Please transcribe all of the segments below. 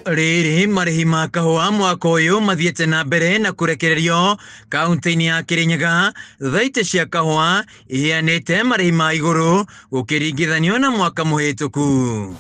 Rĩrĩ marĩhi ma kahũa mwaka ũyũ mathiĩte na mbere na kũrekererio kaunti-inĩ ya Kirinyaga. Thaitĩ cia kahũa iheanĩte marĩhi ma igũrũ gũkĩringithanio na mwaka mũhĩtũku.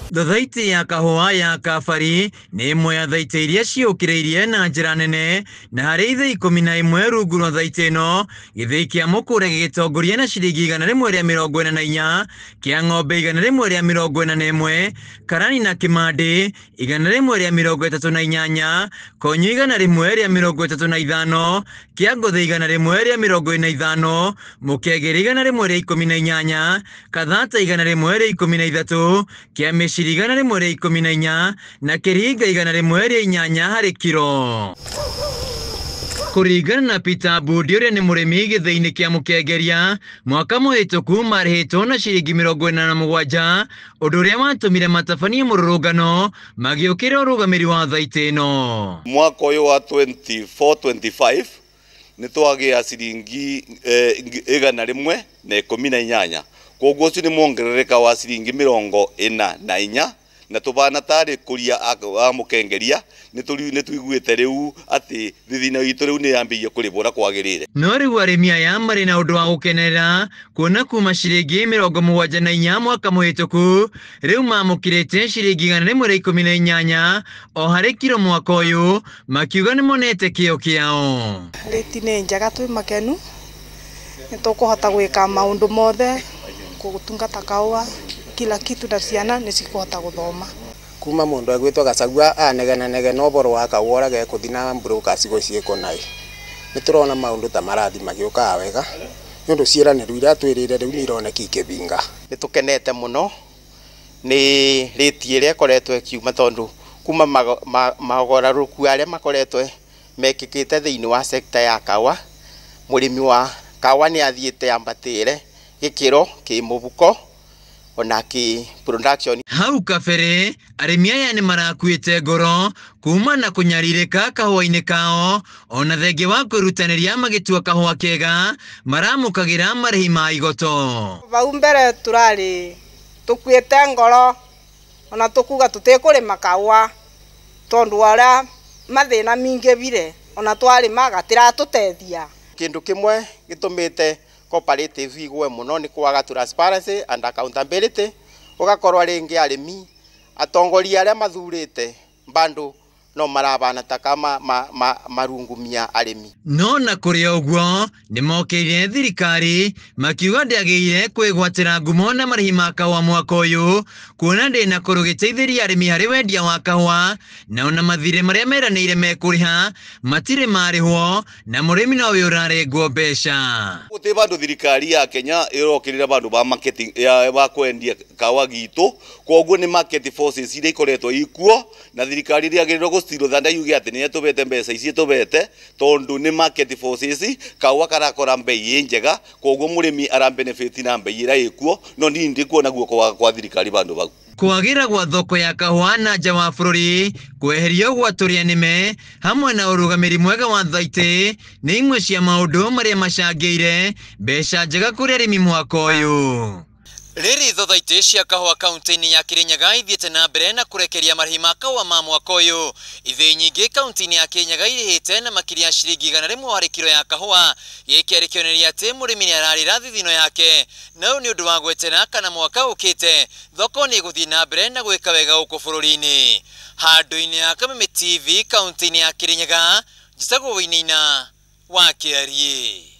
Thothaitĩ ya kahũa ya Kabari nĩ ĩmwe ya thaitĩ iria ciũkĩrĩirie na njĩra nene, na harĩ ithĩi 11 rungu rwa thaitĩ ĩno, gĩthĩi kĩa mũkũre gĩgĩtongoria na ciringi 144, kĩa ng'ombe 141, karani na kĩmandĩ 138, konyo 135, kĩa ngũthĩ 145, mũkengeri 118, kathata 113, kĩa mĩciri 114 na kĩringa 108 harĩ kiro. Kũringana na Peter Budi ũrĩa nĩ mũrĩmi gĩthĩi-inĩ kĩa Mũkengeria, mwaka mũhĩtũku marĩhĩtwo na ciringi 47, ũndũ ũrĩa watũmire matabanie mũrũrũngano magĩũkĩrĩra ũrũgamĩri wa thaitĩ ĩno. Mwaka ũyũ wa 24-25 nĩ twagĩa ciringi 118, koguo ũcio nĩ mwongerereka wa ciringi 44, na tũbana tarĩ kũria a Mũkengeria nĩ tũiguĩte rĩu atĩ thithino itũ rĩu nĩ yambĩrĩirie kũrĩhwo ũrĩa kwagĩrĩire. No rĩu arĩmi aya marĩ na ũndũ wa gũkenerera kuona kuma ciringi 74 mwaka mũhĩtũku rĩu mamũkĩrĩte ciringi 118 o harĩ kiro mwaka ũyũ, makiuga nĩ monete kĩo kĩao. Rĩti nĩ njega, twĩ makenu nĩ tũkũhota gwĩka maũndũ mothe, gũtungata kahũa, kila kitu, na ciana nĩ cikũhota gũthoma. Kuma mundu agwitwo Gachagua anegenanegena ũboro wa kahũa ũrĩa gegũthiĩ na broker cigũciĩkwo naĩ, nĩ tũrona maũndũ ta marathi magĩũkaga wega nĩ ũndũ ciĩranĩro iria twĩrĩire rĩu nĩ ironeka ikĩbinga. Nĩ tũkenete mũno nĩ rĩti ĩrĩa ĩkoretwo ĩkiuma, tondũ kuma maũgarũrũku arĩa makoretwo mekĩkĩte thĩinĩ wa sector ya kahũa, mũrĩmi wa kahũa nĩ athiĩte ambatĩre gĩkĩro kĩmũbuko ona kĩ production. Hau kabere arĩmi aya nĩ marakuĩte ngoro kuma na kũnyarirĩka kahũa-inĩ kao, ona thengia wa kwĩrutanĩria magĩtua kahũa kega maramũkagĩra marĩhi ma igoto. Vau mbere tũrarĩ tũkuĩte ngoro ona tũkuga tũtikũrĩma kahũa tondũ wa ũrĩa mathĩna mingĩvire, ona twarĩma gatiratũteithia. Kĩndũ kĩmwe gĩtũmĩte cooperative igwe mũno nĩ kwaga transparency and accountability, ũgakorwo rĩngĩ arĩmi atongoria arĩa mathurĩte bado no marabana taka marungumia arĩmi. No na kũrĩ ũguo nĩ mokĩrire thirikari makiuga ndĩagĩrĩire kwĩgwatĩra ngumo na marĩhi ma kahũa mwaka ũyũ, kuona ndĩnakorwo ĩgĩteithĩrĩria arĩmi harĩ wendia wa kahũa, na ona mathirĩ marĩa meranĩire mekũrĩha matirĩ marĩhwo, na mũrĩmi nowe ũrarengwo mbeca. Gũtirĩ bandũ thirikari ya Kenya ĩrokĩrĩra bandũ ba marketing ya ba kwendia kahũa gitũ, koguo nĩ market forces iria ikoretwo ikuo, na thirikari ndĩagĩrĩirwo gũcirũtha yuge atĩ nĩ ĩtũbete mbeca ici ĩtũbete, tondũ nĩ market forces, kahũa karakora mbei ĩ njega, koguo mũrĩmi ara benefit na mbei ĩrĩa ĩkuo, no niĩ ndikuona guoko kwa thirikari bandũ bau. Kwagĩra gwa thoko ya kahũa na nja wa bũrũri, kweherio gwa tũrĩa nĩme hamwe na ũrũgamĩri mwega wa thaitĩ nĩ imwe cia maũndũ marĩa macangĩire mbeca njega kũrĩ arĩmi mwaka ũyũ. Rĩrĩ thothaitĩ cia kahũa kaunti-inĩ ya Kirinyaga ithiĩte na mbere na kũrekeria marĩhi ma kahũa ma mwaka ũyũ. Ithĩi nyingĩ kaunti-inĩ ya Kirinyaga irĩhĩte na makĩria ya ciringi 100 harĩ kiro ya kahũa. Gĩkĩ arĩ kĩonereria atĩ mũrĩmi nĩ ararĩra thithino yake, na ũyũ nĩ ũndũ wa gwetera kana mwaka ũkĩte thoko nĩ ĩgũthiĩ na mbere na gwĩka wega gũkũ bũrũri-inĩ. Handũ-inĩ ha Kameme TV kaunti-inĩ ya Kirinyaga, njĩtagwo Wainaina wa Kĩariĩ.